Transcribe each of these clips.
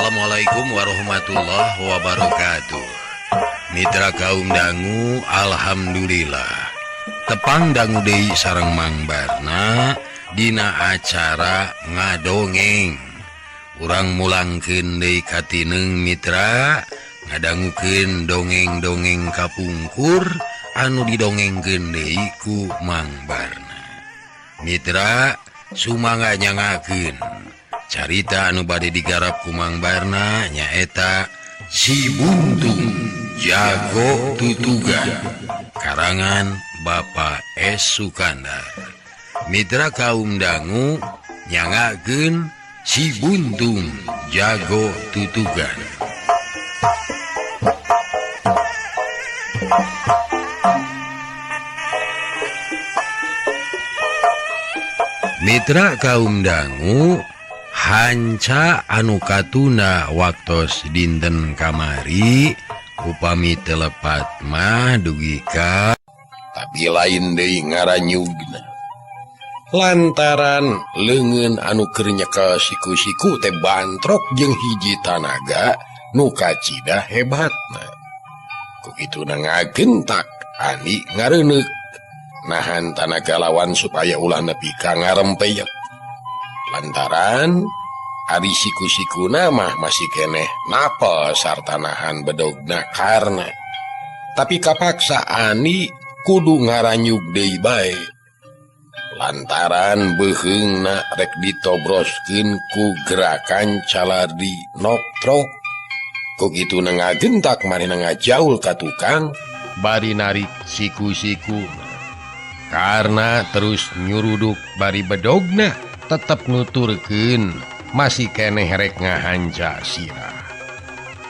Assalamualaikum warahmatullahi wabarakatuh. Mitra kaum dangu, alhamdulillah tepang dangu deui sareng Mang Barna dina acara ngadongeng. Urang mulangkeun deui katineng mitra ngadangukeun dongeng-dongeng kapungkur anu didongengkeun deui ku Mang Barna. Mitra sumangga nyangakeun carita anu bade digarap ku Mang Barna nyaeta Si Buntung Jago Tutugan karangan Bapak S. Sukandar. Mitra kaum dangu nyangakeun Si Buntung Jago Tutugan. Mitra kaum dangu, hanca anu katuna waktos dinten kamari upami telepat mah dugi ka tapi lain deui ngaranyugna lantaran leungeun anu keur nyekel siku-siku teh bantrok jeung hiji tanaga nu kacida hebatna. Ku kituna ngagentak Ani ngareuneuh nahan tanaga lawan supaya ulah nepi ka ngarempeyek. Lantaran ari siku-sikuna mah masih keneh napel sarta nahan bedogna karna. Tapi kapaksa Ani kudu ngaranyug deui bae. Lantaran beuheungna rek ditobroskeun ku gerakan calardi noktrok. Ku kituna ngagentak manehna ngajaul ka tukang bari narik siku-sikuna. Karna terus nyuruduk bari bedogna tetep nuturkeun masih keneh rek ngahanca sirah.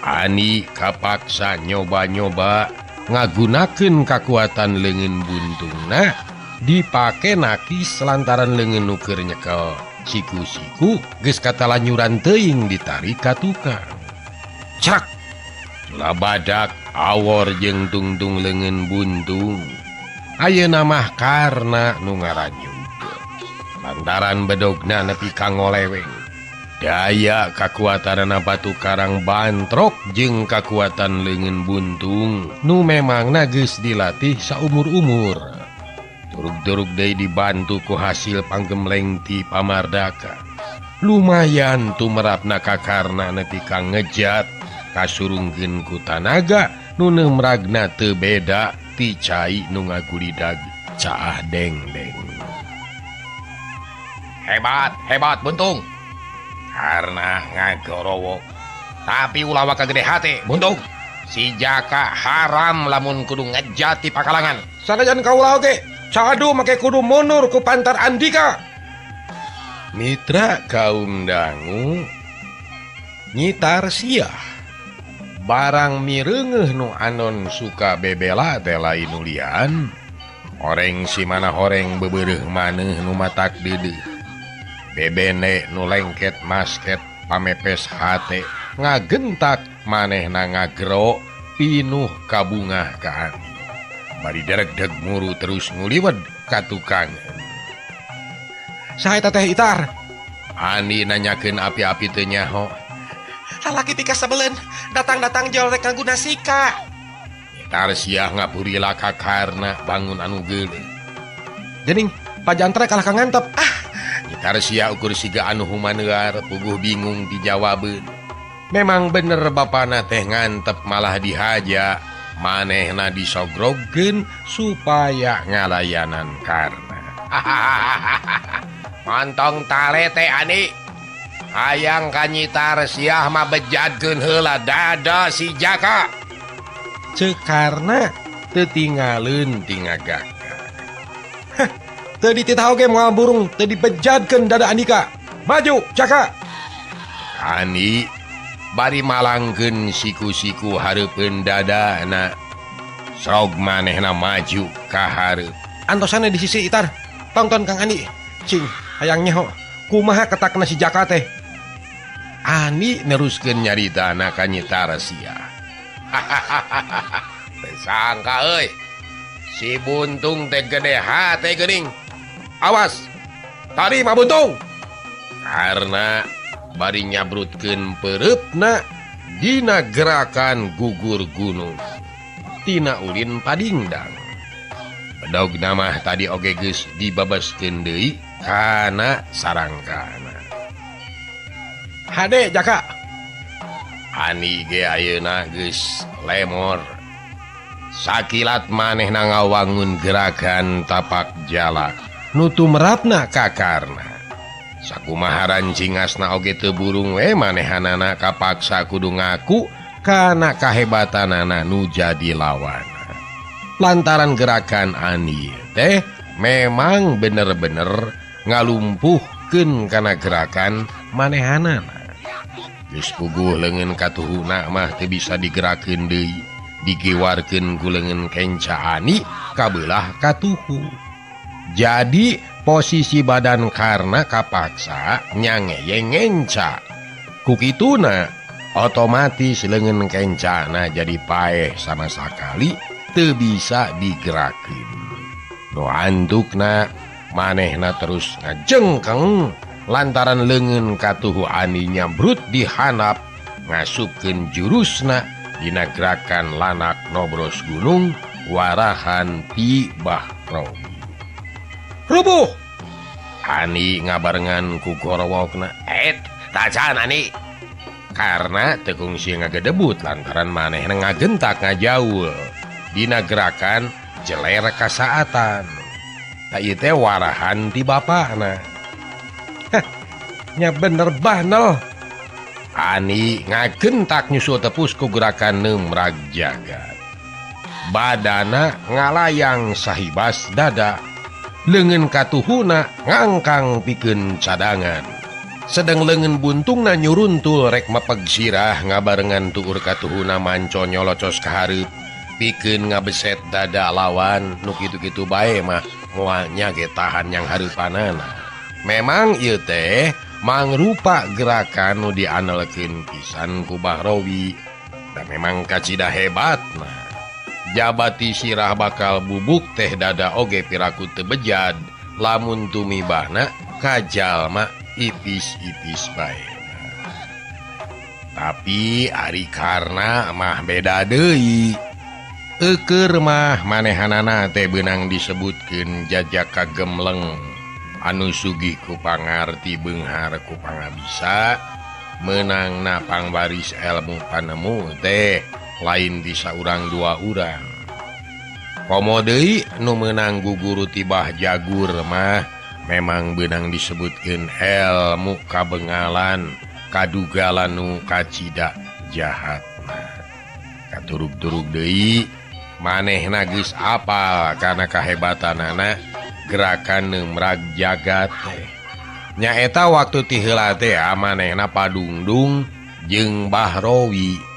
Ani kapaksa nyoba-nyoba ngagunakeun kakuatan leungeun buntungna dipake nakis lantaran leungeun nu keur nyekel siku-siku geus katalanyuran teuing ditarik ka tukang. Cak labadak awor jeung tungtung leungeun buntung. Ayeuna mah karna nu ngaranyug lantaran bedogna nepi ka ngoleweng. Daya kakuatanana batu karang bantrok jeung kakuatan leungeun buntung nu memangna geus dilatih saumur-umur. Turug-turug deui dibantu ku hasil panggemleng ti pamardaka. Lumayan tumerapna ka karna nepi ka ngejat kasurungkeun ku tanaga nu neumragna teu beda ti cai nu ngagulidag caah dengdeng. Hebat, hebat Buntung. Karena ngagorowok. Tapi ulah waka gede hati, Buntung. Si Jaka haram lamun kudu ngejati pakalangan. Sanajan kaula oge, cadu make kudu mundur ku pantar Andika. Mitra kaum dangu nyitar siah. Barang mireungeuh nu anon suka bebela teh lain nulian. Horeng si mana horeng bebereuh maneuh nu matak deudeuh. Bebene nu lengket masket pamepes hate ngagentak manehna ngagero pinuh kabungah ka Ani. Bari deregdeg muru terus nguliwed ka tukang. Saha eta teh Itar? Ani nanyakeun api-api teu nyaho. Lalaki pikasebeleun datang-datang jol rek ngaguna sika. Itar siah ngapurila ka karna bangun anu geuleuh. Geuning pajantre kalah ka ngantep. Ah. Nyitar sia ukur siga anu humanear puguh bingung dijawabeun. Memang bener bapana teh ngantep malah dihaja manehna disogrogkeun supaya ngalayanan karna. Mantong tale teh Ani. Hayang ka nyitar siah mah bejadkeun heula dada si Jaka. Ceuk karna teu tingaleun ti ngagak. Heh, teu dititah oge moal burung teu dibejadkeun dada Andika. Maju Jaka. Ani bari malangkeun siku-siku hareupeun dadana. Srog manehna maju ka hareup. Antosana di sisi Itar. Tongton Kang Andi. Cing, hayang nyaho. Kumaha ketakna si Jaka teh? Ani neruskeun nyaritana ka nyitar sia. Teu sangka euy. Si Buntung teh gede hate geuning. Awas. Tadi mah Buntung. Karena Bari nyabrutkeun peureupna dina gerakan gugur gunung tina ulin padingdang. Bedog mah tadi oge geus dibabaskeun deui kana sarangkana. Hade Jaka. Ani ge ayeuna geus lemor. Sakilat manehna ngawangun gerakan tapak jala nu tumrapna ka Karna. Sakumaha rancingasna oge teu burung we manehanana kapaksa kudu ngaku kana kahebatanana nu jadi lawana. Lantaran gerakan Ani teh memang bener-bener ngalumpuhkeun kana gerakan manehanana. Geus puguh leungeun katuhuna mah teu bisa digerakeun deui, digiwarkeun ku leungeun kenca Ani kabelah katuhu. Jadi posisi badan Karna kapaksa nyangeyeng ngenca. Ku kituna otomatis leungeun kencana jadi paeh sama sakali teu bisa digerakeun. Nu antukna manehna terus ngajengkeng lantaran leungeun katuhu Ani nyabrut dihanap ngasupkeun jurusna dina gerakan lanak nobros gunung warahan ti Bahrowi. Rubuh. Ani ngabarengan ku gorowokna. Tacan Ani. Karena teu kungsi ngagedebut lantaran manehna ngagentak ngajaul dina gerakan jeler kasaatan. Ta ieu teh warahan ti bapakna. Heh, nya bener bahnel. Ani ngagentak nyusul tepus ku gerakan neumrag jagat. Badana ngalayang sahibas dada. Leungeun katuhuna ngangkang pikeun cadangan. Sedang leungeun buntungna nyuruntul rek mepeg sirah ngabarengan tuur katuhuna manco nyolocos ka hareup pikeun ngabeset dada lawan nu kitu-kitu bae mah moal nya ge tahan yang hareupanana. Memang ieu teh mangrupa gerakan nu dianelkeun pisan ku Bahrowi. Da memang kacida hebatna. Jabati sirah bakal bubuk teh dada oge piraku teu bejad lamun tumibahna ka jalma ipis-ipis bae. Tapi ari Karna mah beda deui. Eukeur mah manehanana teh beunang disebutkeun jajak kagemleng anu sugih ku pangarti beunghar ku pangabisa meunangna pangbaris ilmu panemu teh lain di saurang dua urang. Komo deui nu meunang guguru tibah jagur mah memang beunang disebutkeun ilmu kabengalan kadugalan nu kacida jahatna. Katurug-turug deui manehna geus apal kana kahebatanana gerakan neumrag jagat teh. Nyaeta waktu ti heula teh manehna padungdung jeung Bahrowi.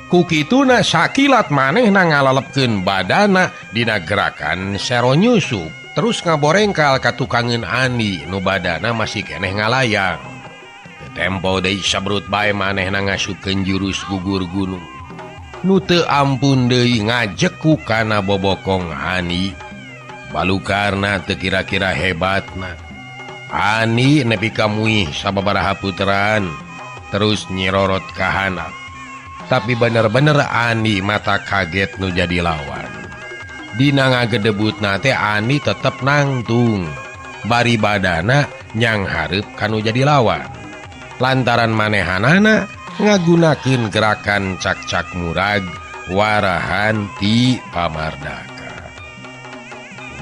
Ku kituna sakilat manehna ngalalepkeun badana dina gerakan sero nyusup terus ngaborengkal ka tukangeun Ani nu badana masih keneh ngalayang. Tempo deui sabrut bae manehna ngasupkeun jurus gugur gunung. Nu teu ampun deui ngajeku kana bobokong Ani. Balukarna teu kira-kira hebatna. Ani nepi ka muih sababaraha puteran terus nyirorot ka handap. Tapi bener-bener Ani mata kaget nu jadi lawan. Dina ngagedebutna teh Ani tetep nangtung. Bari badana nyang hareup kanu jadi lawan. Lantaran manehanana ngagunakeun gerakan cak-cak murag warahan ti Pamardaka.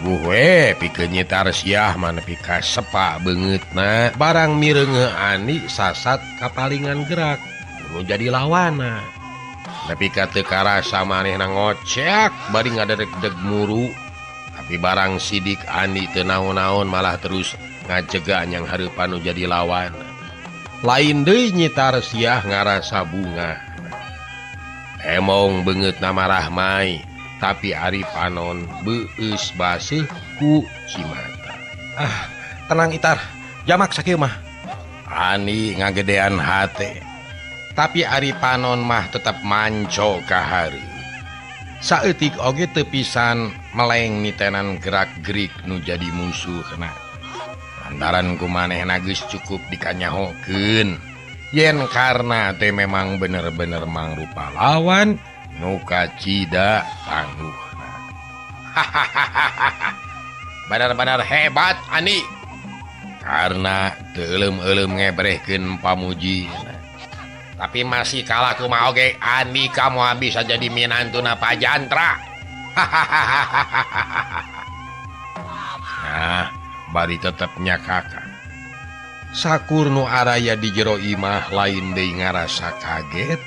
Guhe pikeun nyitar siah mah nepi ka sepa beungeutna barang mireunge Ani sasat kapalingan gerak nu jadi lawana. Nepi ka teu karasa manehna ngoceak bari ngadedeg-deg muru. Tapi barang sidik Ani teu naon-naon malah terus ngajega nyang hareupan nu jadi lawan. Lain deui nyitar siah ngarasa bunga. Emong beungeutna marah mai, tapi ari panon beueus baseuh ku cimata. Ah, tenang Itar, jamak sakieu mah. Ani ngagedean hate. Tapi ari panon mah tetep manco ka hareup. Saeutik oge teu pisan meleng nitenan gerak-gerik nu jadi musuhna. Lantaran ku manehna geus cukup dikanyahokeun Yen karena teh memang bener-bener mangrupa lawan nu kacida tangguhna. Hahaha. Benar-benar hebat Ani. Karena teu euleum-euleum ngebrehkeun pamuji. Tapi masih kalah kumaha oge Andika moal bisa jadi minantuna Pak Jantra. Hahaha. Nah, bari tetepnya kakak. Sakur nu araya di jero imah lain deui ngarasa kaget.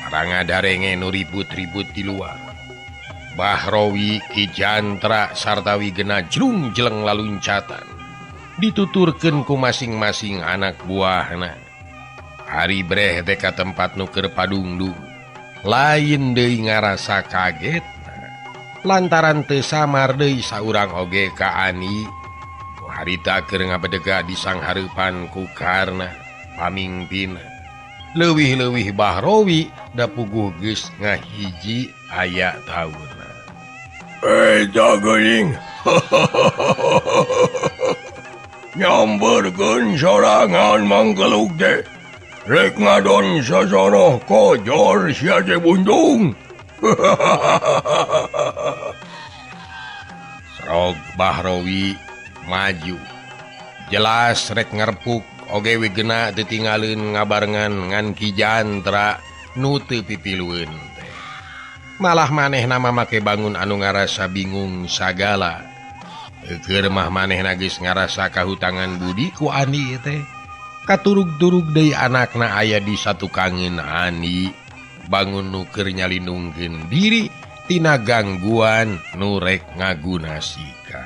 Barang darenge nu ribut-ribut di luar. Bahrowi Ki Jantra sarta Wigena jlung-jeleng laluncatan. Dituturkeun ku masing-masing anak buahna. Ari breh teh ka tempat nu keur padungdung. Lain deui ngarasa kaget. Lantaran teu samar deui saurang oge ka Ani. Nu harita keur ngabedega di sanghareupan ku Karna pamingpinna. Leuwih-leuwih Bahrowi da puguh geus ngahiji aya taunna. Geuning. Nyamberkeun sorangan mangkeluk teh. Rek ngadon sasoroh kojor sia teh buntung. Serog Bahrowi maju. Jelas rek ngerpuk oge Wigena teu tinggaleun ngabarengan ngan Ki Jantra nu teu pipilueun teh. Malah manehna make bangun anu ngarasa bingung sagala. Keur mah manehna geus ngarasa kahutangan budi ku Ani teh. Katurug-turug deui anakna aya di satukangeun Ani. Bangun nu keur nyalindungkeun diri tina gangguan nu rek ngagunasika.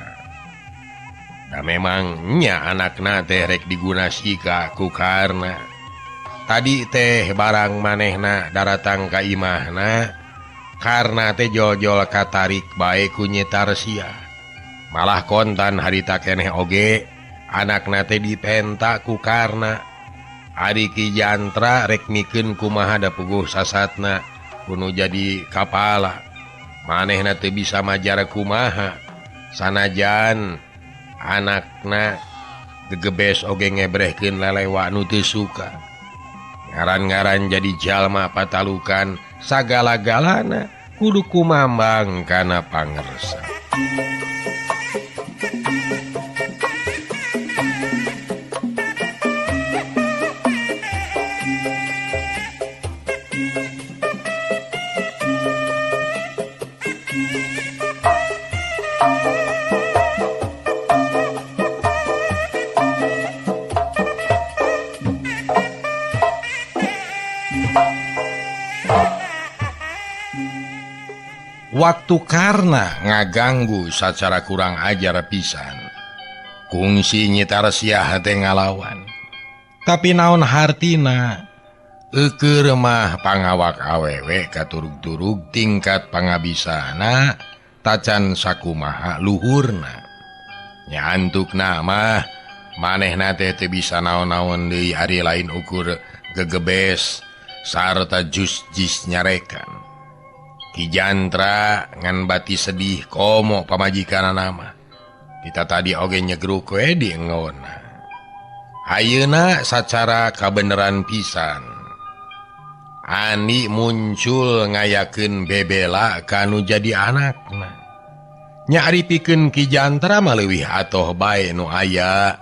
Da memang nya anakna teh rek digunasika ku Karna. Tadi teh barang manehna daratang ka imahna, Karna teh jol-jol katarik bae ku Nyi Tarsia. Malah kontan harita keneh oge anakna teh dipenta ku Karna. Ari Ki Jantra rek mikeun kumaha da puguh sasatna kudu jadi kapala. Manehna teu bisa majar kumaha sanajan anakna gegebes oge ngebrehkeun lelewa nu teu suka. Ngaran-ngaran jadi jalma patalukan sagala-galana kudu kumambang kana pangersa. Waktu Karna ngaganggu sacara kurang ajar pisan. Kungsi Nyi Tarsiah teh ngalawan. Tapi naon hartina? Eukeur mah pangawak awewe katurug-turug tingkat pangabisana tacan sakumaha luhurna. Nya antukna mah manehna teh teu bisa naon-naon deui ari lain ukur gegebes sarta jus-jis nyarekan. Ki Jantra ngan bati sedih komo pamajikanana mah. Kita tadi oge nyegruk we di engona. Ayeuna sacara kabeneran pisan. Ani muncul ngayakeun bebela kanu jadi anakna. Nya ari pikeun Ki Jantra mah leuwih atoh bae nu aya.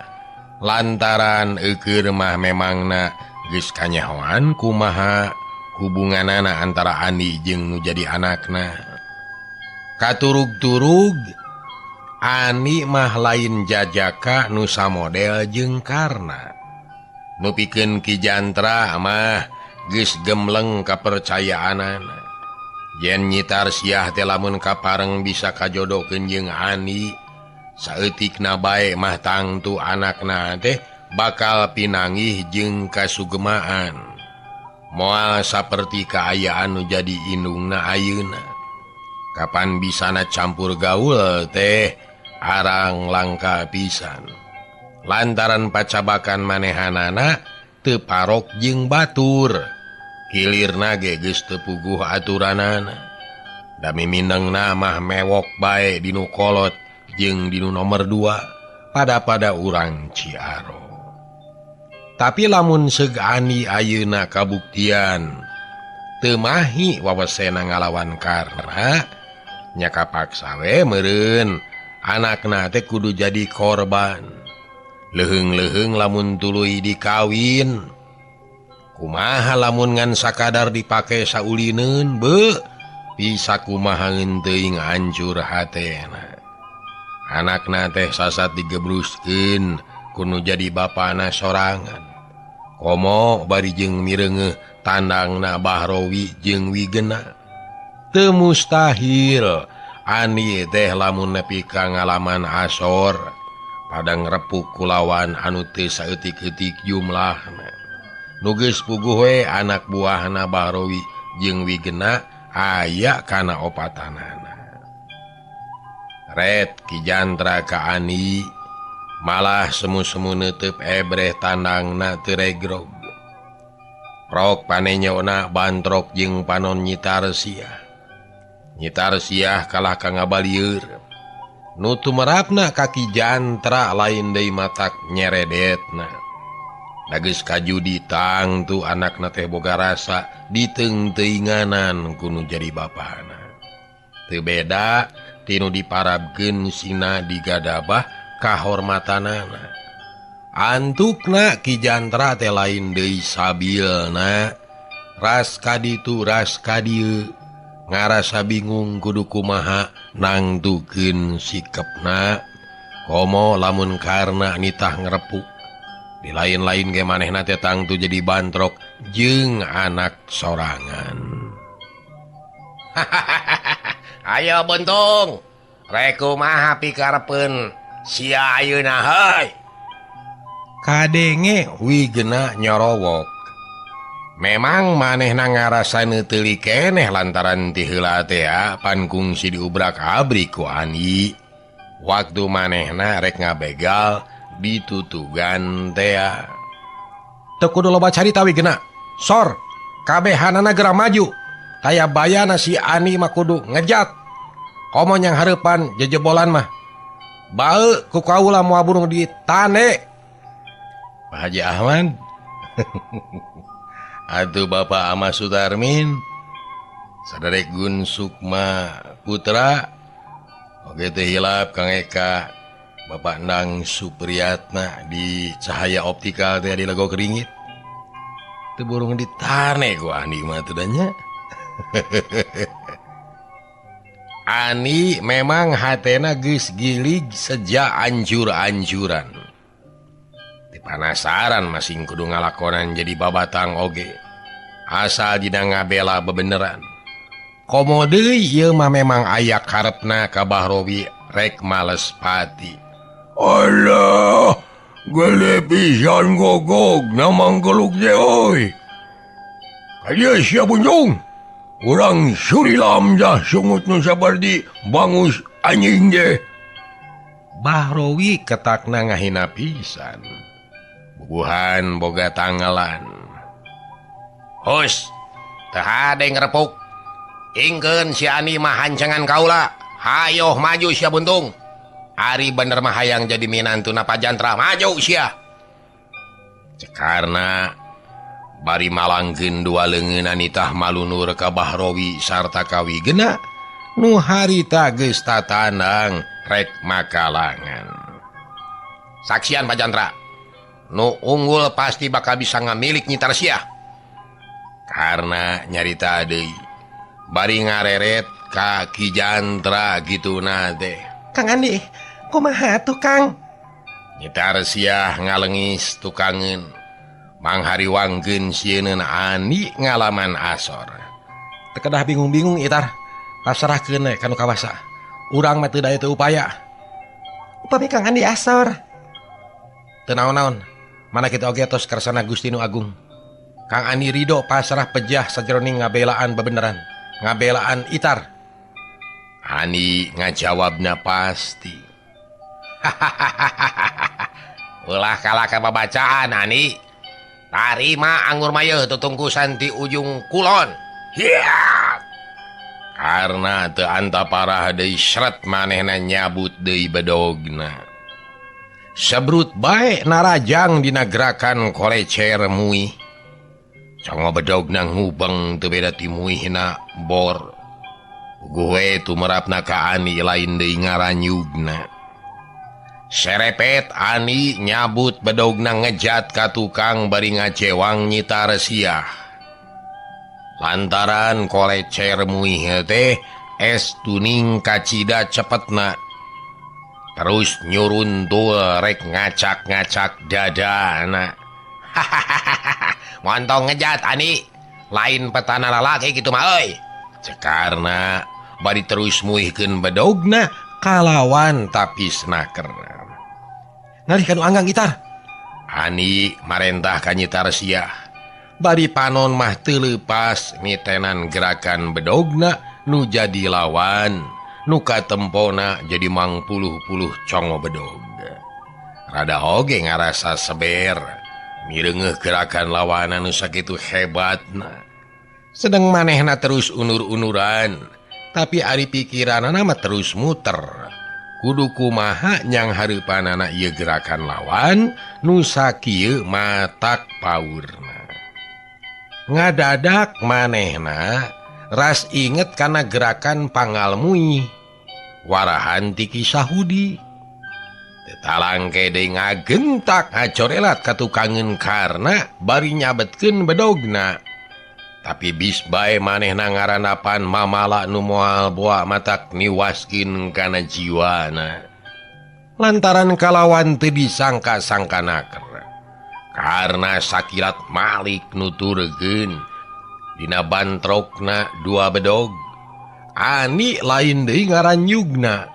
Lantaran eukeur mah memangna geus kanyahoan kumaha hubunganana antara Ani jeung nu jadi anakna. Katurug-turug Ani mah lain jajaka nu samodel jeung Karna. Nu pikeun Ki Jantra mah geus gemleng kapercayaanana. Yen Nyi Tarsiah teh lamun kapareng bisa kajodokeun jeung Ani, saeutikna bae mah tangtu anakna teh bakal pinanggih jeung kasugemaan. Moal saperti kaayaan nu jadi indungna ayeuna. Kapan bisana campur gaul teh arang langka pisan. Lantaran pacabakan manehanana teu parok jeung batur. Hilirna ge geus teu puguh aturanana. Da miminengna mah mewok bae dinu kolot jeung dinu nomor 2 pada-pada urang Ciaro. Tapi lamun seug Ani ayeuna kabuktian teu mahi wawesena ngalawan Karna nya kapaksa we meureun anakna teh kudu jadi korban. Leuheung-leuheung lamun tuluy dikawin kumaha lamun ngan sakadar dipake saulineun beuh bisa kumaha teuing hancur hatena. Anakna teh sasat digebruskeun kudu jadi bapana sorangan. Komo bari jeung mireungeuh tandangna Bahrowi jeung Wigena. Teu mustahil Ani teh lamun nepi ka ngalaman asor padang repuk kulawan anu teu saeutik-eutik jumlahna. Nu geus puguh we anak buahna Bahrowi jeung Wigena aya kana opatanana. Ret Ki Jantra ka Ani malah semu-semu neuteub ebreh tandangna teu regrog. Rok panenyona bantrok jeung panon Nyi Tarsiah. Nyi Tarsiah kalah ka ngabalieur. Nu tumerapna ka Ki Jantra lain deui matak nyeredetna. Da geus kajudi tangtu anakna teh boga rasa diteungteuinganan ku nu jadi bapana. Teu beda tinu diparabkeun sina digadabah kahormatanana. Antukna Ki Jantra teh lain deui sabilna. Ras ka ditu ras ka dieu ngarasa bingung kudu kumaha nangtukeun sikepna. Komo lamun Karna nitah ngrepuk di lain-lain ge manehna teh tangtu jadi bantrok jeung anak sorangan. Ayo buntung rek kumaha pikarepeun sia ayeuna heuy. Kadenge Wigena nyorowok. Memang manehna ngarasa neuteuli keneh lantaran ti heula teh pan kungsi diubrak-abrik ku Ani. Waktu manehna rek ngabegal ditutugan teh. Teu kudu loba carita Wigena. Sor, kabehanana geura maju. Taya bayana si Ani mah kudu ngejat. Komo yang hareupan jejebolan mah. Bae ku kaula moal burung ditane. Pak Haji Ahmad. Atuh Bapak Ahmad Sutarmin, saderek Gun Sukma Putra, oge teu hilap Kang Eka, Bapak Nang Supriyatna di Cahaya Optikal teh di Legok Ringit. Teu burung ditane ku Ani mah teh nya. Ani memang hatena geus gilig sejak anjur-anjuran. Panasaran masing kudu ngalakonan jadi babatang oge. Asal dina ngabela bebeneran. Komo deui ieu mah memang aya karepna ka Bahrowi rek males pati. Alah, gede pisan gogog manggeluk teh euy. Ka dieu sia bunjung. Urang surilam dah sungut nu sabardi bangus anjing teh. Bahrowi ketakna ngahina pisan. Bubuhan boga tangalan. Hus, teu hade ngrepuk. Ingkeun si Ani mah hancangan kaula. Hayoh maju sia buntung. Ari bener mah hayang jadi minantuna Pak Jantra, maju sia. Cekarna bari malangkeun dua leungeun nitah malunur ka Bahrowi sarta ka Wigena nu harita geus tatandang rek makalangan. Saksian Pak Jantra, nu unggul pasti bakal bisa ngamilik Nyi Tarsiah. Karena nyarita deui bari ngareret ka Ki Jantra kituna teh. Kang Andi, kumaha tuh Kang? Nyi Tarsiah ngalengis tukangeun. Manghariwangkeun sieun Ani ngalaman asor. Teu kedah bingung-bingung Itar. Pasrahkeun we ka nu kawasa. Urang mah teu daya teu upaya. Upami Kang Andi asor. Teu naon-naon. Mana kita oge tos kersana Gusti nu Agung. Kang Andi ridho pasrah pejah sajeroning ngabelaan bebeneran, ngabelaan Itar. Ani ngajawabna pasti. Ulah kalah ka babacaan Ani. Tarima anggur mayeuh tutungkusan ti ujung kulon. Hiat. Karena teu anta parah deui sret manehna nyabut deui bedogna. Sebrut bae narajang dina gerakan kolecer muih. Congo bedogna ngubeng teu beda ti muihna bor. Gue tumerapna ka Ani lain deui ngaranyugna. Serepet Ani nyabut bedogna ngejat ka tukang bari ngacewang Nyi Tarsiah. Lantaran kolecer muih teh es tuning kacida cepetna. Terus nyuruntul rek ngacak-ngacak dadana. Hahaha, montong ngejat Ani, lain petana lalaki kitu mah euy. Cekarna bari terus muihkeun bedogna kalawan tapis naker. Ngalih kanu anggang gitar. Ani marentah ka Nyi Tarsiah. Bari panon mah teu leupas mitenan gerakan bedogna nu jadi lawan. Nuka tempona jadi mangpuluh-puluh congo bedog. Rada oge ngarasa seber mireungeuh gerakan lawanan nu sakitu hebatna. Sedang manehna terus unur-unuran, tapi ari pikiranana mah terus muter. Kudu kumaha nyang hareupanana ieu gerakan lawan nu sakieu matak paurna. Ngadadak manehna ras inget kana gerakan pangalmui warahan ti Ki Sahudi. Talang kede ngagentak ngacorelat ka tukangeun karna bari nyabetkeun bedogna. Tapi bis bae manehna ngaranapan mamala nu moal boa matak niwaskeun kana jiwana. Lantaran kalawan teu disangka-sangka naker. Karna sakilat Malik nuturkeun dina bantrokna dua bedog. Ani lain deui ngaranyugna.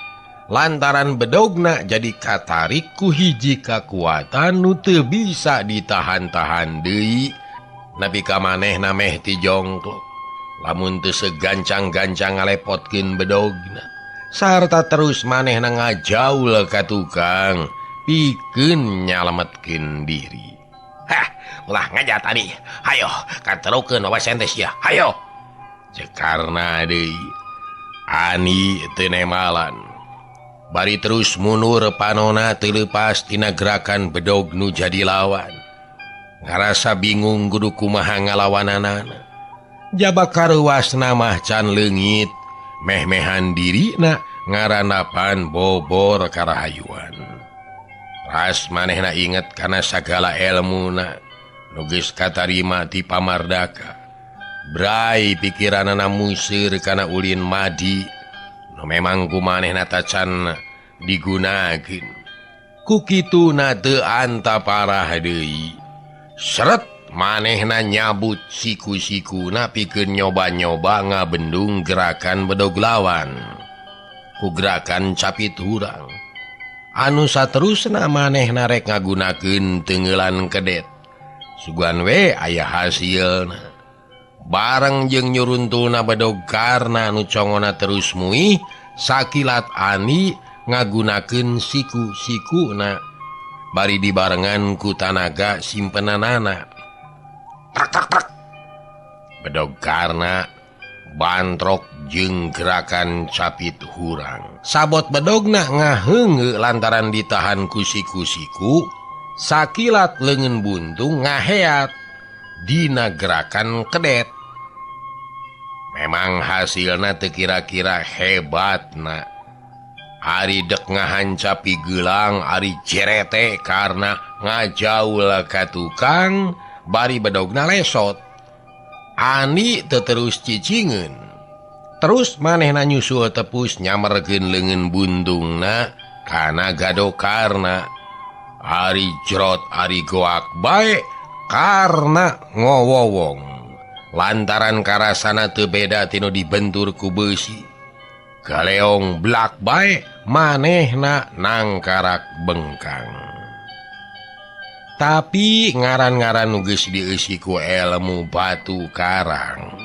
Lantaran bedogna jadi katarik ku hiji kakuatan nu teu bisa ditahan-tahan deui. Nepi ka manehna meh ti jongklok. Lamun teu segancang-gancang ngalepotkeun bedogna. Sarta terus manehna ngajaul ka tukang pikeun nyalametkeun diri. Hah, ulah ngajat Ani. Hayo, katerukeun wawasan teh sia. Hayo. Cekarna deui. Ani teu nemalan. Bari terus mundur panona teu leupas tina gerakan bedog nu jadi lawan. Ngarasa bingung kudu kumaha ngalawananana. Jaba kareuwasna mah can leungit, meh-mehan dirina ngaranapan bobor karahayuan. Ras manehna inget kana sagala elmuna nu geus katarima ti pamardaka. Brai pikiranana museur kana ulin madi nu memang ku manehna tacan digunakeun. Ku kituna teu anta parah deui. Seret manehna nyabut siku-sikuna pikeun nyoba-nyoba ngabendung gerakan bedog lawan. Ku gerakan capit hurang. Anu saterusna manehna rek ngagunakeun teunggeulan kedet. Sugan we aya hasilna. Bareng jeung nyuruntulna bedog karna nu congona terus muih, sakilat Ani ngagunakeun siku-sikuna bari dibarengan ku tanaga simpenanana. Tak tak tak. Bedog karna bantrok jeung gerakan capit hurang. Sabot bedogna ngaheungeu lantaran ditahan ku siku-siku, sakilat leungeun buntung ngaheat dina gerakan kedet. Memang hasilna teu kira-kira hebatna. Ari dek ngahancapi gelang, ari jerete karena ngajaul ka tukang bari bedogna lesot. Ani teu terus cicingeun. Terus manehna nyusul tepus nyamerkeun leungeun buntungna kana gadokarna. Ari jrot ari goak bae karna ngowowong. Lantaran karasana teu beda tinu dibentur ku beusi. Galeong blak bae manehna nangkarak bengkang. Tapi ngaran-ngaran nu geus dieusi ku elmu batu karang.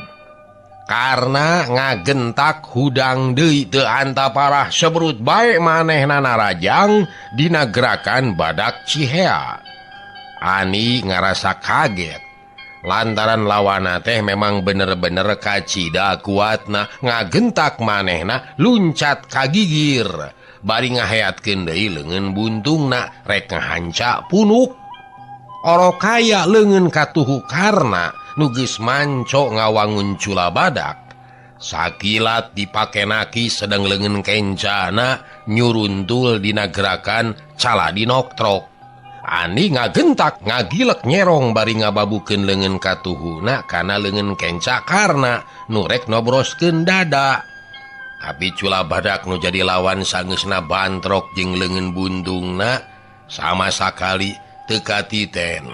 Karena ngagentak hudang deui teu anta parah sebrut bae manehna narajang dina gerakan badak cihea. Ani ngarasa kaget. Lantaran lawana teh memang bener-bener kacida kuatna ngagentak manehna luncat kagigir. bari ngaheatkeun deui leungeun buntungna rek ngahanca punuk. Orokaya leungeun katuhu karna nu geus manco ngawangun cula badak. Sakilat dipake naki sedang leungeun kencana nyuruntul dina gerakan cala dinoktrok. Ani ngagentak ngagilek nyerong bari ngababukeun leungeun katuhuna kana leungeun kenca karna nu rek nobroskeun dada. Tapi cula badak nu jadi lawan sangeusna bantrok jeung leungeun buntungna sama sakali teu katiten.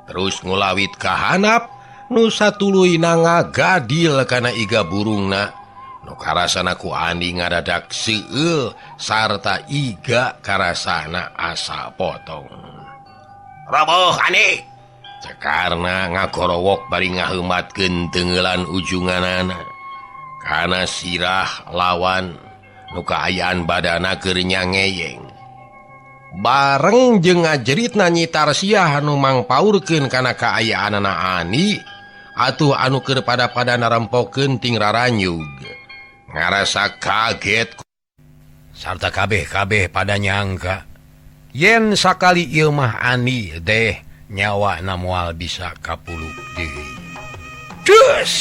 Terus ngulawit ka handap nu satuluyna ngagadil kana iga burungna nu karasana ku Andi ngadadak seueul sarta iga karasana asa potong. Roboh Andi cekarna ngagorowok bari ngaheumatkeun teunggeulan ujunganana kana sirah lawan nu kaayaan badana keur nyangeyeng. Bareng jeung ngajeritna Nyi Tarsiah nu mangpaurkeun kana kaayaanana Ani atuh anu keur pada-pada narempokeun ting raranyug ngarasa kaget sarta kabeh-kabeh pada nyangka yen sakali ieu mah Ani deh nyawana moal bisa kapuluk deui. Des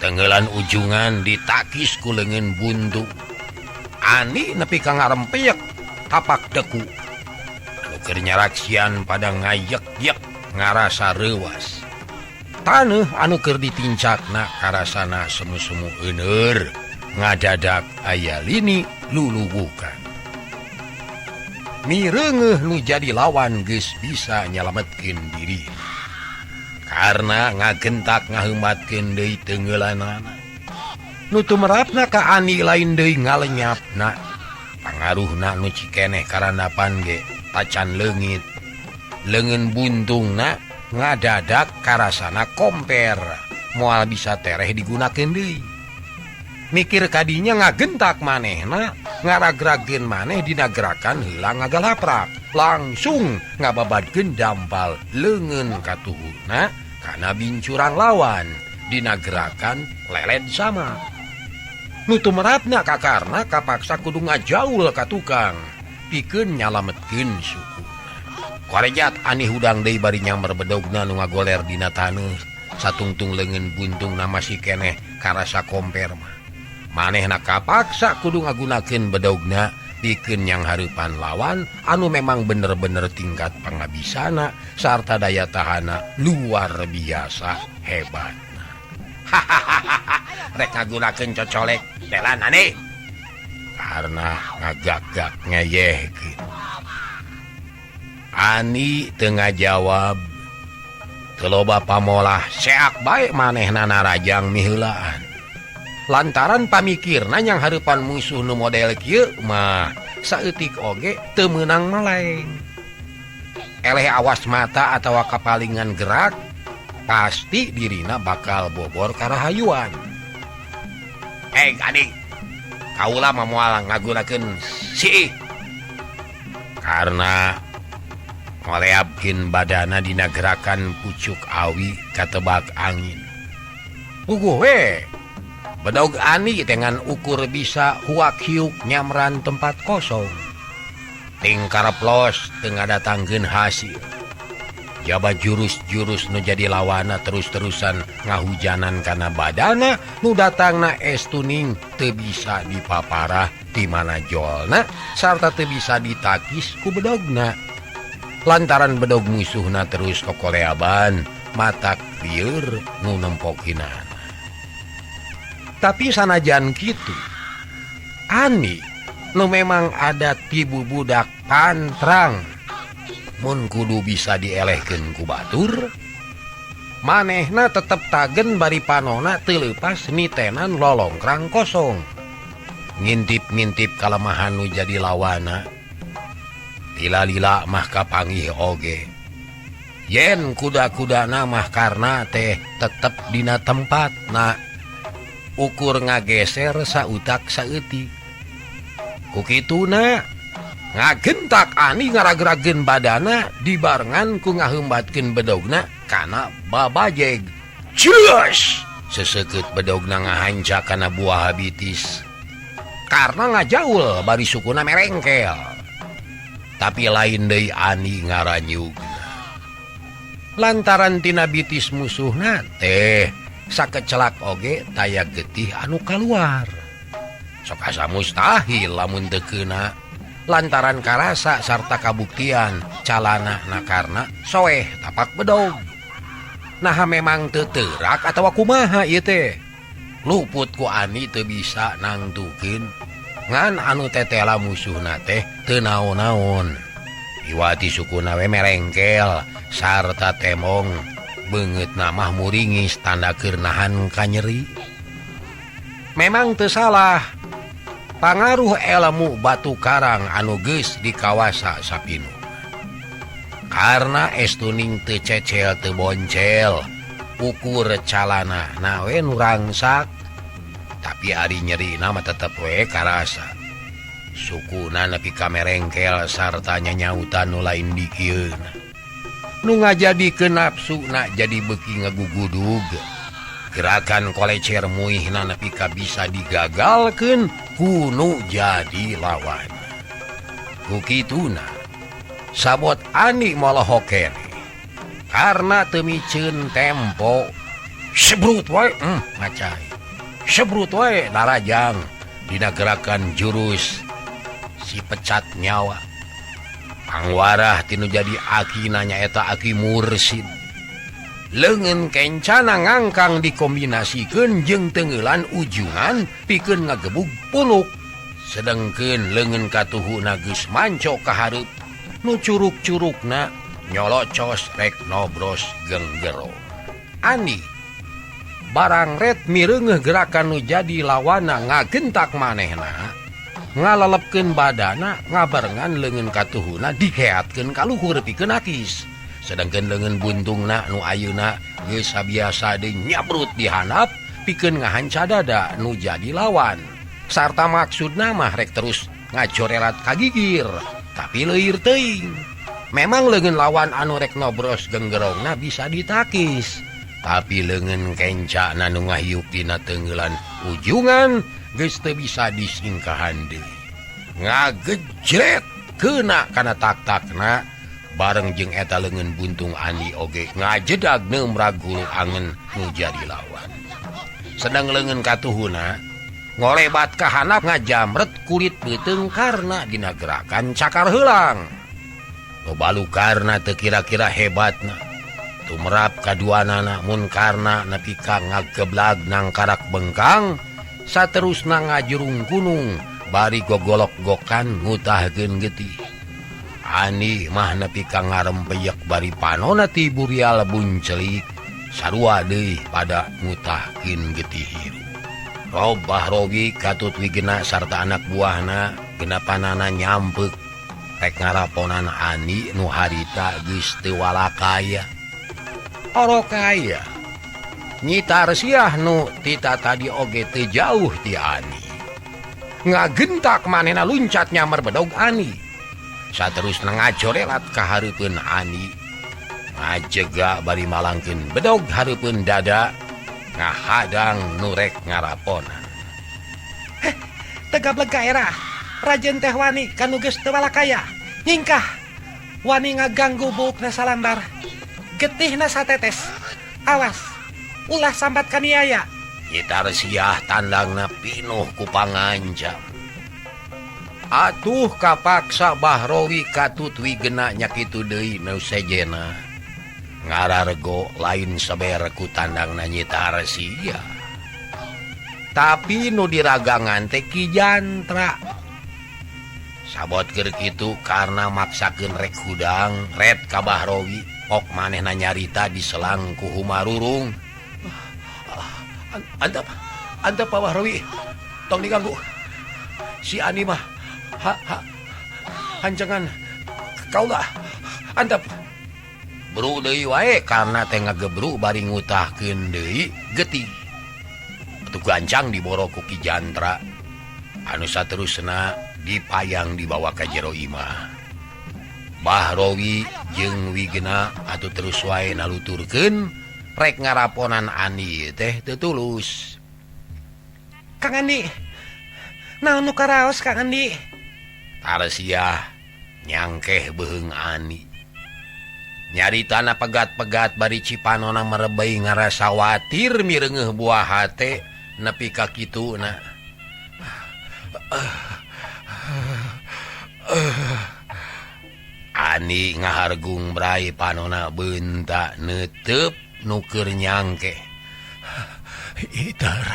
tenggelan ujungan ditakis ku leungeun buntu. Ani nepi ka ngarempeyek tapak deku anu keur nyaraksian pada ngayek-yek ngarasa reuwas. Taneuh anu keur ditincakna karasana semu-semu euneur ngadadak aya lini luluwukan. Mireungeuh nu jadi lawan geus bisa nyalametkeun diri. Karena ngagentak ngaheumatkeun deui teungeulanana. Nu tumerapna ka Ani lain deui ngalenyapna. Pangaruhna nu cikeneh karandapan ge tacan leungit. Leungeun buntungna ngadadak karasana komper moal bisa tereh digunakeun deui. Mikir kadinya ngagentak manehna ngaragrageun maneh dina gerakan heula ngagalaprak langsung ngababadkeun dampal leungeun katuhuna kana bincuran lawan dina gerakan leled sama. Nu tumerapna ka karna kapaksa kudu ngajaul ka tukang pikeun nyalametkeun suku. Korejat Ani hudang deui bari nyamber bedogna nu ngagoler dina taneuh satungtung leungeun buntungna masih keneh karasa komper mah. Manehna kapaksa kudu ngagunakeun bedogna pikeun yang hareupan lawan anu memang bener-bener tingkat pangabisana sarta daya tahana luar biasa hebatna. Hahaha rek ngagunakeun cocolek telan Ani. Karena ngagak-gak ngeyehkeun. Ani teu ngajawab. Teu loba pamolah seak bae manehna narajang miheulaan. Lantaran pamikirna yang hareupan musuh nu model kieu mah saeutik oge teu meunang maleng. Eleh awas mata atawa kapalingan gerak pasti dirina bakal bobor karahayuan. Ani kaula mah moal ngagunakeun si karena ngoleabkeun badana dina gerakan pucuk awi katebak angin. Puguh we bedog Ani dengan ukur bisa huak hiuk nyamran tempat kosong. Ting kareplos teu ngadatangkeun hasil. Jaba jurus-jurus nu jadi lawana terus-terusan ngahujanan kana badana nu datangna es tuning teu bisa dipaparah di mana jolna sarta teu bisa ditakis ku bedogna. Lantaran bedog musuhna terus kokoleaban matak lieur nu nempokinana. Tapi sanajan kitu Ani nu memang ada tibu budak pantrang mun kudu bisa dielehkeun ku batur manehna tetep tagen bari panona teu leupas nitenan lolongkrang kosong. Ngintip-ngintip kalemahan nu jadi lawana. Lila-lila mah kapanggih oge. Yen kuda-kudana mah karna teh tetep dina tempatna. Ukur ngageser sautak saeutik. Ku kituna ngagentak Ani ngaragrageun badana dibarengan ku ngaheumbatkeun bedogna kana babajeg. Jeus! Seseukeut bedogna ngahanca kana buah habitis. Karena ngajaul bari sukuna merengkel. Tapi lain deui Ani ngaranyugna. Lantaran tina bitis musuhna teh sakecelak oge taya getih anu kaluar. Sok asa mustahil lamun teu keuna lantaran karasa sarta kabuktian calana na karna soeh tapak bedog. Nah memang teu teurak atawa kumaha ieu teh. Luput ku Ani teu bisa nangtukeun ngan anu tetela musuhna teh teu naon-naon. Iwati sukuna we merengkel sarta temong beungeutna mah muringis tanda keur nahan kanyeri. Memang teu salah pangaruh elmu batu karang anu geus dikawasa sapinu. Karena estuning teu cecel teu boncel ukur calana na we nu rangsak. Tapi ari nyerina mah tetep we karasa. Sukuna nepi ka merengkel sarta nyanyautan nu lain dikieuna. Nu ngajadikeun nafsuna jadi beuki ngagugudug. Gerakan kolecer muihna nepi ka bisa digagalkeun ku nu jadi lawan. Ku kituna sabot Ani molohok keneh. Karena teu miceun tempo sebrut wae ngacai. Sebrut wae darajang dina gerakan jurus si pecat nyawa. Pangwarah tinu jadi akina nyaeta Aki Mursid. Leungeun kencana ngangkang dikombinasikeun jeung teungeulan ujungan pikeun ngagebug punuk. Sedengkeun leungeun katuhuna geus mancok ka hareup. Nu curuk-curukna nyolocos rek nobros genggero. Ani barang ret mireungeuh gerakan nu jadi lawana ngagentak manehna, ngalalepkeun badana ngabarengan leungeun katuhuna dikeatkeun ka luhur pikeun akis. Sedangkeun leungeun buntungna nu ayeuna geus sabiasa deui nyabrut di handap pikeun ngahanca dada nu jadi lawan. Sarta maksudna mah rek terus ngajorelat ka gigir, tapi leuir teuing. Memang leungeun lawan anu rek nobros genggerongna bisa ditakis. Tapi leungeun kencana nu ngahiup dina teungeulan ujungan geus teu bisa disingkahan deui. Ngagejret keuna kana tak-takna bareng jeung eta leungeun buntung Ani oge ngajedag neumrag hulu angen nu jadi lawan. Sedang leungeun katuhuna ngolebat ka handap ngajamret kulit beuteung karna dina gerakan cakar heulang. Loba karna teu kira-kira hebatna. Tumerap kaduanana mun karna nepi ka ngageblag nangkarak bengkang saterusna ngajurung gunung bari gogolok-gokan ngutahkeun getih. Ani mah nepi ka ngarempeyek bari panona ti burial buncelik sarua deui pada ngutahkeun getih hirup. Robah rogi katut wigena sarta anak buahna genapanana nyampek rek ngaraponan Ani nu harita geus teu walakaya. Orokaya nyitar siah nu tita tadi oge teu jauh ti Ani. Ngagentak manehna luncat nyamar bedog Ani. Saterusna ngajorelat ka hareupeun Ani. Ngajega bari malangkeun bedog hareupeun dada ngahadang nu rek ngaraponan. Heh, tegableg ka era. Rajen teh wani kanu geus teu walakaya. Nyingkah wani ngaganggu buukna salambar. Getihna satetes. Awas, ulah sambat kaniaya. Nyitar siah tandangna pinuh ku pangancam. Atuh kapaksa Bahrowi katut wigena nya kitu deui nu sejena. Ngararego lain saber ku tandangna nyitar sia. Tapi nu diragangan teh Ki Jantra. Sabot keur kitu karna maksakeun rek hudang ret ka Bahrowi. Ok manehna nyarita diselang ku Humarurung. Antap, antap Pak Bahrowi, tong diganggu. Si Ani mah hancangan kaula antap. Bru deui wae karna teh ngagebru bari ngutahkeun deui getih. Atuh gancang diboro ku Ki Jantra. Anu saterusna dipayang dibawa ka jero imah. Bahrowi jeung Wigena atuh terus wae naluturkeun rek ngaraponan Ani teh teu tulus. Kang Andi, Naon nu karaos Kang Andi? Tarsiah nyangkeh beuheung Ani. Nyaritana pegat-pegat bari Cipanona merebei ngarasa watir mireungeuh buah hate nepi ka kituna. Ani ngahargung brai panona beunta neuteup nu keur nyangkeh. Itar.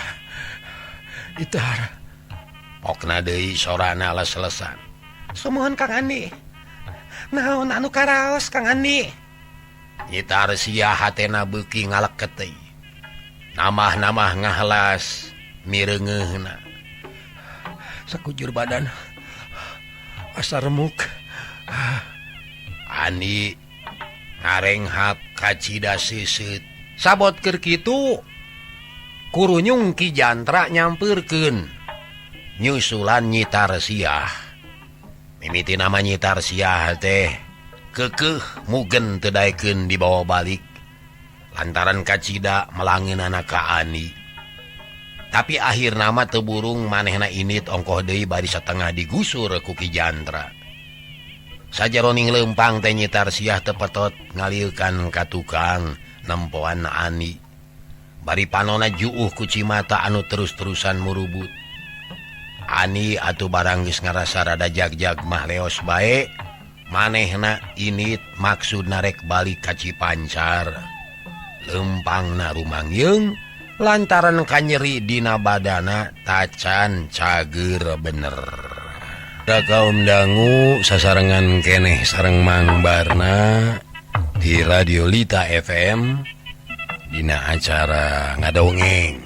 Itar. Pokna deui sorana les-lesan. Sumuhun Kang Andi. Naon anu karaos Kang Andi? Nyi Tarsiah hatena beuki ngaleket deui. Namah-namah ngahlas mireungeuhna. Sakujur badan asa remuk. Ani ngarenghap kacida seuseut. Sabot keur kitu kurunyung Ki Jantra nyampeurkeun nyusulan Nyi Tarsiah. Mimiti nama Nyi Tarsiah teh keukeuh mugen teu daekeun dibawa balik lantaran kacida melangeunana ka Ani. Tapi akhirna mah teu burung manehna init ongkoh deui bari satengah digusur ku Ki Jantra. Sajeroning leumpang teh Nyi Tarsiah teu petot ngalieukan ka tukang nempoan Ani. Bari panona juuh ku cimata anu terus-terusan murubut. Ani atuh barang geus ngarasa rada jagjag mah leos bae, manehna init maksudna rek balik ka Cipancar. Leumpangna rumangyeung lantaran kanyeri dina badana tacan cager bener. Da kaum dangu sasarengan keneh sareng Mang Barna di Radio Lita FM dina acara ngadongeng.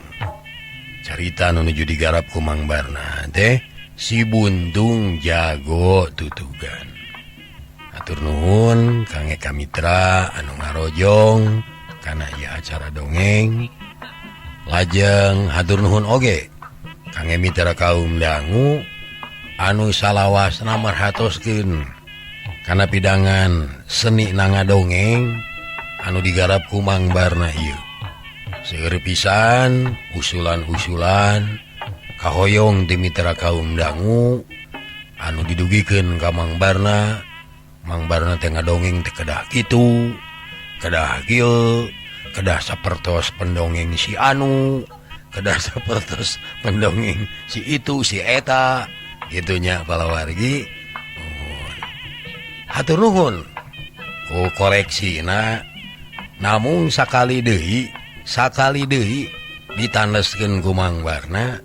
Carita nu nuju digarap ku Mang Barna teh si Buntung Jago Tutugan. Atur nuhun Kang Eka Mitra anu ngarojong kana ieu acara dongeng. Lajeng hatur nuhun oge Kang Mitra kaum dangu anu salawasna marhatoskeun kana pidangan seni na ngadongeng anu digarap ku Mang Barna ieu. Seueur pisan usulan-usulan kahoyong di mitra kaum dangu anu didugikeun ka Mang Barna. Mang Barna teh ngadongeng teh kedah kitu, kedah kieu, kedah sapertos pendongeng si anu, kedah sapertos pendongeng si itu si eta, gitunya palawargi. Nuhun. Hatur nuhun ku koreksina, namung sakali deui ditandeskeun ku Mang Barna,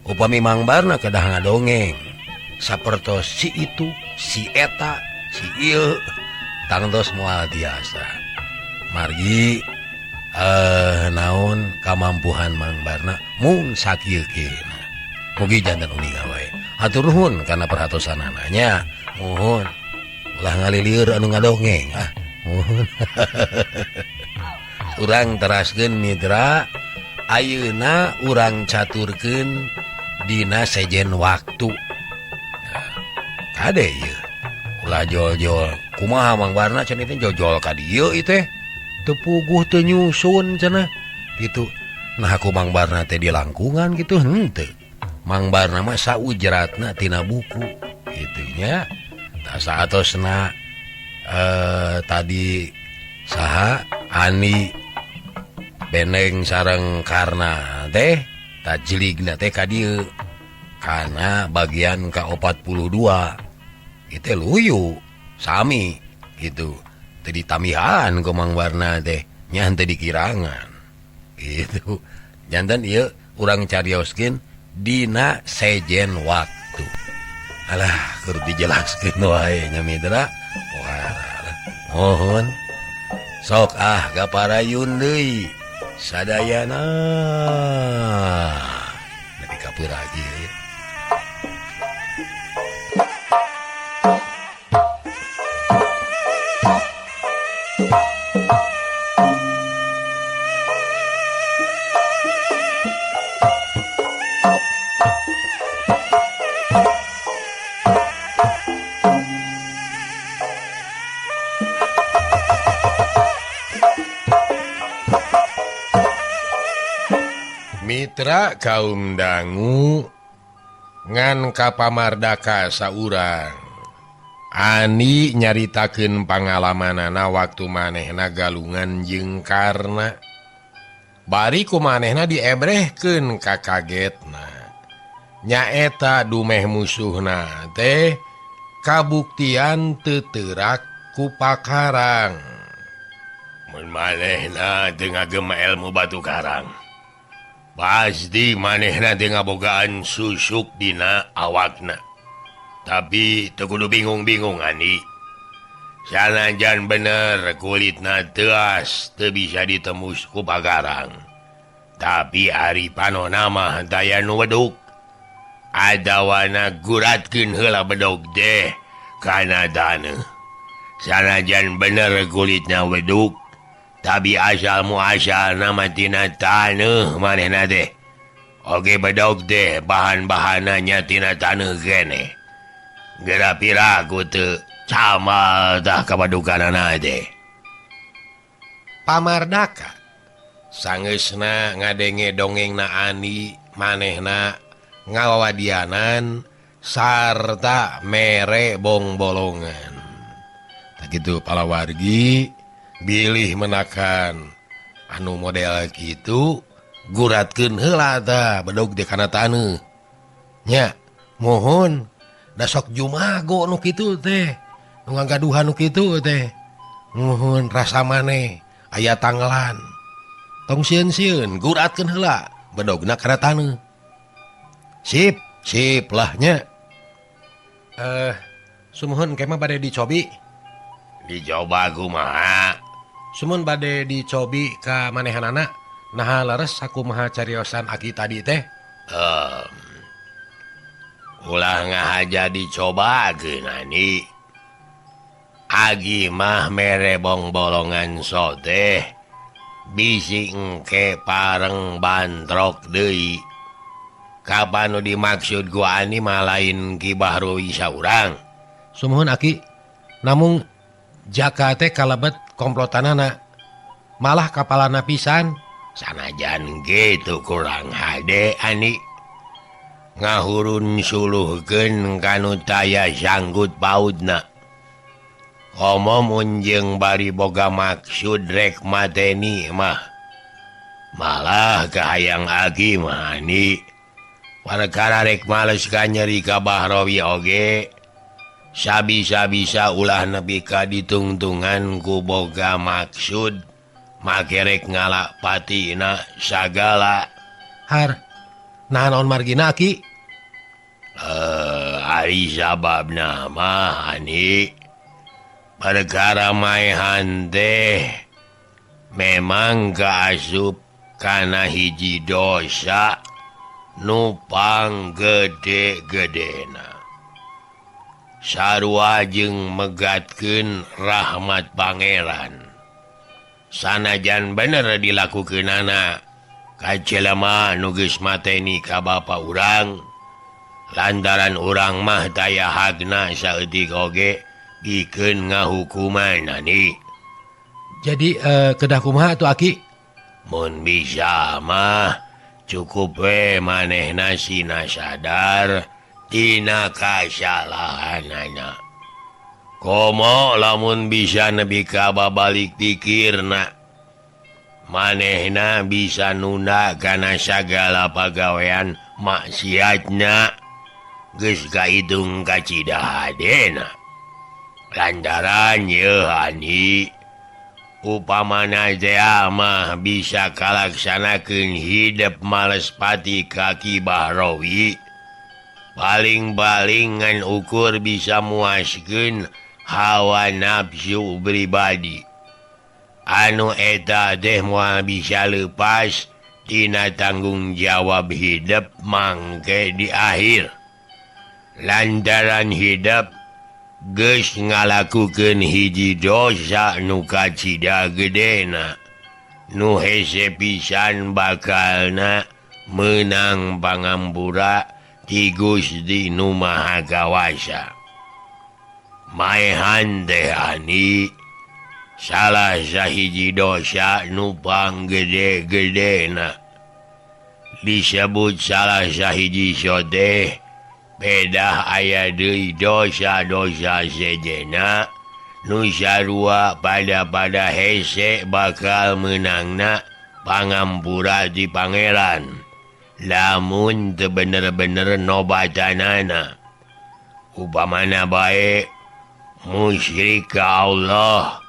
upami Mang Barna kedah ngadongeng sapertos si itu si eta si ieu tangtos moal tiasa. Margi naon kamampuhan Mang Barna mung sakieu-kieuna. Mugi janten uninga wae. Hatur nuhun kana perhatosanana nya. Nuhun. Ulah ngalilieur anu ngadongeng ah. Nuhun. Urang teraskeun mitra, ayeuna urang caturkeun dina sejen waktu. Kade ieu. Ulah jol-jol. Kumaha Mang Barna cenah teh jol-jol ka dieu ieu teh. Teu puguh teu nyusun cenah gitu. Nah aku Mang Barna teh di langkungan gitu henteu. Mang Barna mah saujratna tina buku kitu nya. Tah saatosna tadi saha Ani beneng sareng Karna teh tajligna teh ka dieu kana bagian ka 42 itu luyu sami gitu. Teu ditamihan ku Mang Barna teh nya henteu dikirangan gitu. Janten ieu urang carioskeun dina sejen waktu. Alah keur dijelaskeun wae nya mitra. Wah, mohon sok ah kaparayun deui sadayana. Nepi ka peuragi. Mitra kaum dangu Ngan ka Pamardaka saurang. Ani nyaritakeun pangalamanana waktu manehna galungan jeung Karna. Bari ku manehna diebrehkeun ka kagetna. Nyaeta dumeh musuhna teh kabuktian teu teurak ku pakarang. Mun manehna teu ngagem ilmu batu karang, pasti manehna teu ngabogaan susuk dina awakna. Tapi teu kudu bingung-bingung Ani. Sanajan bener kulitna teuas teu bisa ditembus ku pakarang. Tapi ari panona mah daya nu weduk. Adawana guratkeun heula bedog deh kana taneuh. Sanajan bener kulitna weduk, tapi asal muasalna mah tina taneuh manehna teh. Oge bedog deh bahan-bahanna nya tina taneuh keneh. Geura piraku teu camal tah kabadukanana teh. Pamardaka sangeusna ngadenge dongengna Ani, manehna ngawadianan sarta mere bongbolongan. Tak gitu palawargi bilih menakan anu model kitu guratkeun heula tah bedog di kana taneuh. Nya mohon da sok jumago nu kitu teh, nu ngagaduhan nu kitu teh. Mohon rasa maneh aya tanggelan. Tong sieun-sieun guratkeun heula bedogna kana taneuh. Sip, sip lah nya. Sumuhun kemah bade dicobi. Dicoba kumaha? Sumuhun bade dicobi ka manehanana. Naha leres sakumaha cariosan aki tadi teh? Ulah ngahaja dicobakeun Ani. Agi mah mere bongbolongan soteh bisi engke pareng bantrok deui. Kapan nu dimaksud ku Ani mah lain Ki Bahrowi saurang. Sumuhun aki, namung jaka teh kalebet komplotanana, malah kapalana pisan. Sanajan kitu kurang hade Ani. Ngahurun suluhkeun kanu taya sanggut pautna. Komo mun jeung bari boga maksud rek mateni mah. Malah kahayang aki mah Ani. Perkara rek males ka nyeri ka Bahrowi oge sabisa-bisa ulah nepi ka ditungtungan ku boga maksud make rek ngalak patina sagala. Har nah naon margina aki? Ari sababna mah Ani, perkara maehan teh memang kaasup kana hiji dosa nupang gede-gedena. Sarua jeung megatkeun rahmat Pangeran. Sanajan bener dilakukeunana ka jelema nu geus mateni ka bapa urang, lantaran urang mah taya hakna saeutik oge pikeun ngahukuman Ani. Jadi kedah kumaha atuh aki? Mun bisa mah cukup we manehna sina sadar tina kasalahanana. Komo lamun bisa nepi ka babalik pikirna, manehna bisa nunda kana sagala pagawean maksiatna geus kahitung kacida hadena. Lantaran yeuh Ani, upamana teh mah bisa kalaksanakeun hidep males pati ka Ki Bahrowi, paling-paling ngan ukur bisa muaskeun hawa nafsu pribadi. Anu eta teh moal bisa lepas tina tanggung jawab hidep mangke di akhir. Lantaran hidep geus ngalakukeun hiji dosa nu kacida gedena, nu hese pisan bakalna meunang pangampura ti Gusti Nu Maha Kawasa. Maehan teh Ani salah sahiji dosa nu panggede-gedena. Disebut salah sahiji sodeh Pedah aya deui dosa-dosa sejena nu sarua pada-pada hese bakal meunangna pangampura di pangeran lamun teu bener-bener nobatanana upamana bae musyrik ka Allah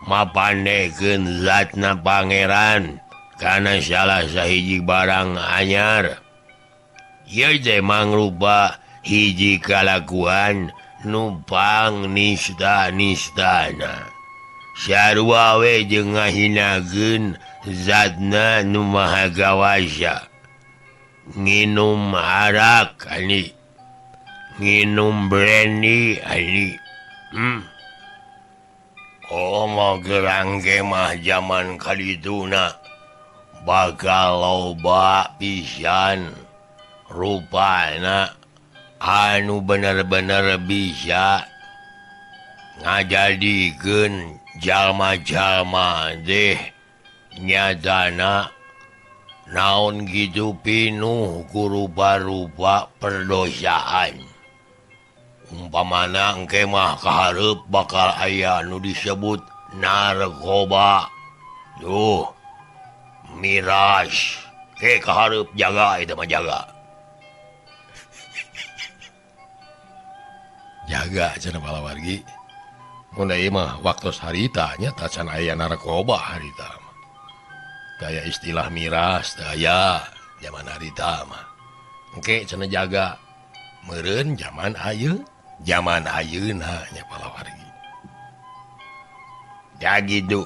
mapanekeun zatna pangeran kana salah sahiji barang anyar ieu teh mangrupa hiji kalakuan numpang nista-nistana sarua we jeung ngahinakeun zatna nu maha gawasa nginum arak ani nginum brandy ani oh gerang ge mah jaman kadituna bakal loba pisan rupana anu bener-bener bisa ngajadikeun jalma-jalma deh nyatana naon gitu pinuh ku rupa-rupa perdosaan umpamana engke mah kahareup bakal aya nu disebut narkoba duh miras ke kahareup jaga eta mah jaga jaga cenah palawargi mun ieu mah waktos harita nya tacan aya narkoba harita mah gaya istilah miras teu aya zaman harita mah engke cenah jaga meureun zaman ayeuna zaman ayeuna nya palawargi da gitu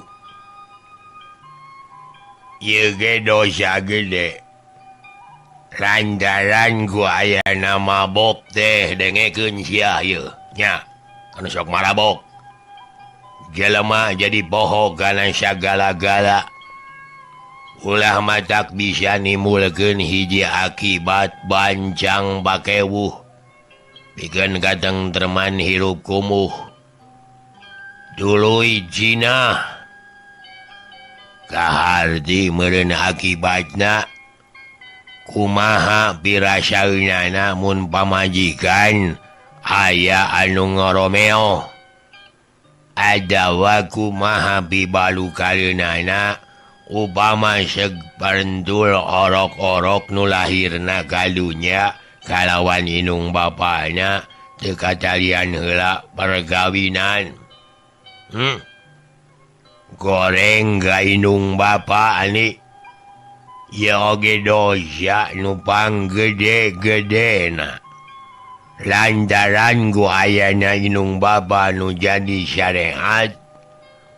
ieu ge dosa gede lantaran ku ayana mabok teh dengekeun sia ieu nya anu sok marabok jelema jadi poho kana sagala-gala ulah matak bisa nimulkeun hiji akibat bancang bakewuh pikeun katengtreman hirup kumuh tuluy jinah kaharti meureun akibatna kumaha pirasaeunana mun pamajikan aya anu ngoromeo adawa kumaha pibalukareunana upama seug parentul orok-orok nu lahirna ka dunya kalawan inung bapana teu katalian heula perkawinan goreng ka inung bapa ani ieu oge dosa nu panggede-gedena lantaran ku ayana inung bapa nu jadi syariat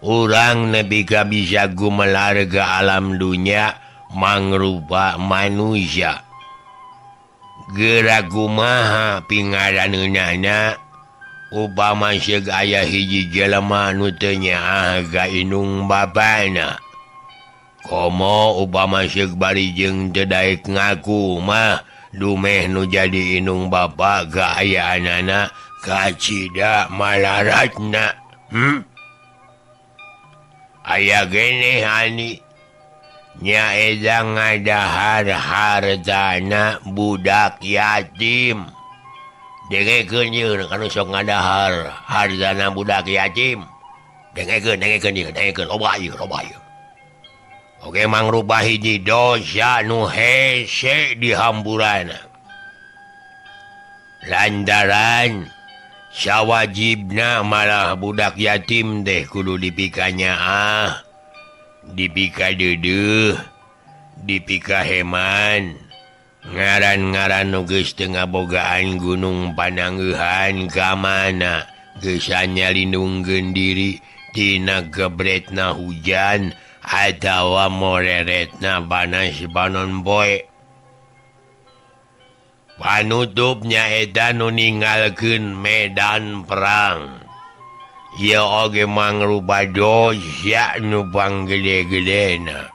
urang nepi ka bisa gumelar ka alam dunya mangrupa manusia geura kumaha pingaraneunana upama seug aya hiji jelema nu teu nyaah ka inung bapana komo upama seug bari jeung teu daek ngaku mah dumeh nu jadi inung bapa kaayaanana kacida malaratna. Aya geneh ani nyaeta ngadahar hartana budak yatim. Dengekeun ieu kanu sok ngadahar hartana budak yatim. Dengekeun dengekeun ieu dengekeun loba ieu loba ieu. Oke mangrupa hiji dosa nu hese di hamburana. Lantaran sawajibna malah budak yatim teh kudu dipikanya ah, dipika deudeuh, dipika heman. Ngaran-ngaran nu geus teu ngabogaan gunung panangeuhan ka mana geus nyalindungkeun diri tina gebretna hujan atawa moreretna panas panon poe. Panutup nyaeta nu ninggalkeun medan perang. Ieu oge mangrupa dosa nu panggede-gedena.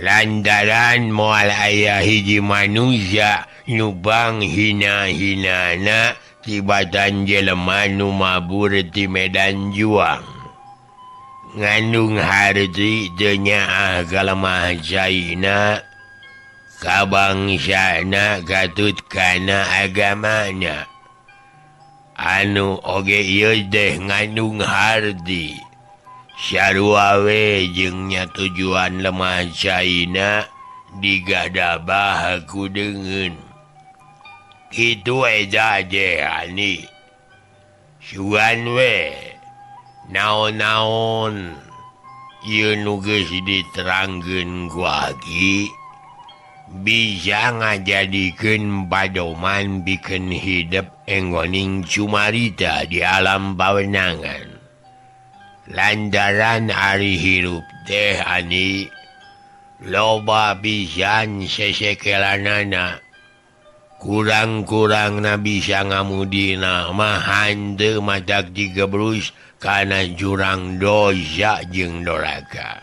Lantaran moal aya hiji manusia nu bang hina-hinana tibatan jelema nu mabur ti medan juang. Ngandung harti teu nyaah kalemah caina Kabangsana katut kana agamana anu oge ieu deh ngandung hardi sarua we jeung nya tujuan lemah caina digadabah ku deungeun kitu eta je ani sugan we naon-naon ieu nu geus diterangkeun ku aki bisa ngajadikeun padoman bikeun hidep enggoning cumarita di alam pawenangan lantaran ari hirup teh ani loba pisan sesekelanana kurang-kurangna bisa ngamudina mah henteu matak digebrus kana jurang dosa jeung doraka.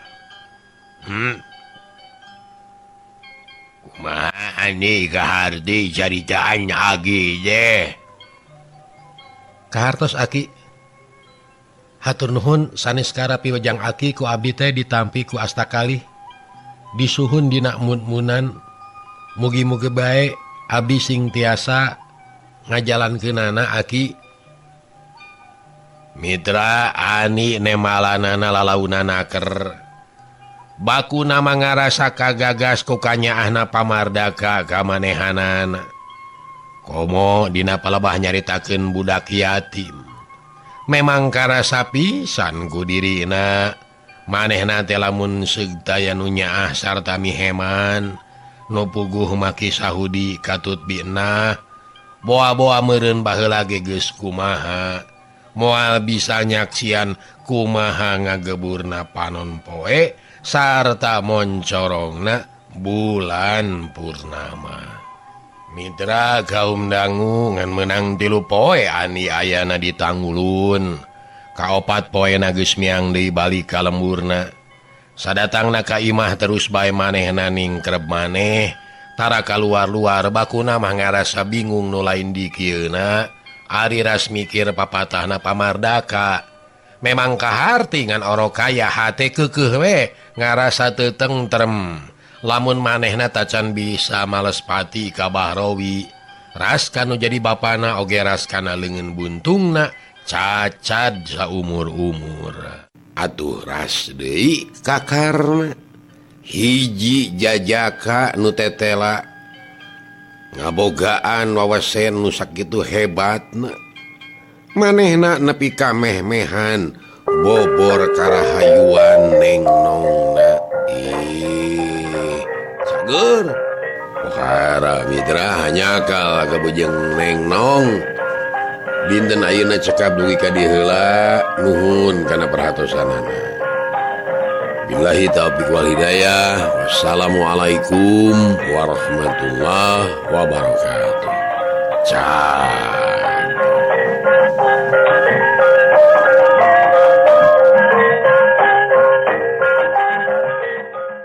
Kumaha ani kaharti caritaan Aki teh? Kahartos Aki. Hatur nuhun sanes karapi wejang Aki ku abdi teh ditampi ku astakali. Disuhun dina mun-munan. Mugi-mugi bae abdi sing tiasa ngajalankeunana Aki. Mitra ani nemalanana lalaunana ker. Baku nama ngarasa kagagas ku kanyaahna pamardaka kamanehanana. Komo dina palebah nyaritakeun budak yatim. Memang karasa pisan ku dirina. Manehna teh lamun seug taya nu nyaah sarta miheman. Nu puguh maki Sahudi katut binah. Boa-boa meureun baheula ge geus kumaha. Moal bisa nyaksian kumaha ngageburna panon poe sarta moncorongna bulan purnama. Mitra kaum dangu ngan menang 3 poe ani ayana di Tanggulun. Kaopat poena geus miang deui balik ka lemburna. Sadatangna ka imah terus bae manehna ningkreb maneh. Tara kaluar-luar bakuna mah ngarasa bingung nu lain dikieuna. Ari ras mikir papatahna pamardaka. Memang kaharti ngan orok kaya hate keukeuh we ngarasa teu tentrem. Lamun manehna tacan bisa males pati ka Bahrawi. Ras kanu jadi bapana oge ras kana leungeun buntungna cacad saumur-umur. Atuh ras deui kakarna hiji jajaka nu tetela ngabogaan wawasen nu sakitu hebatna. Manehna nepi ka meh-mehan bobor karahayuan neng nongna. Ih, cager. Pohara mitra hanyakal kabujeng neng nong. Dinten ayeuna cekap dugi ka dieu heula, nuhun kana perhatosanana. Billahi taufiq wal hidayah. Wassalamualaikum warahmatullahi wabarakatuh. Cah.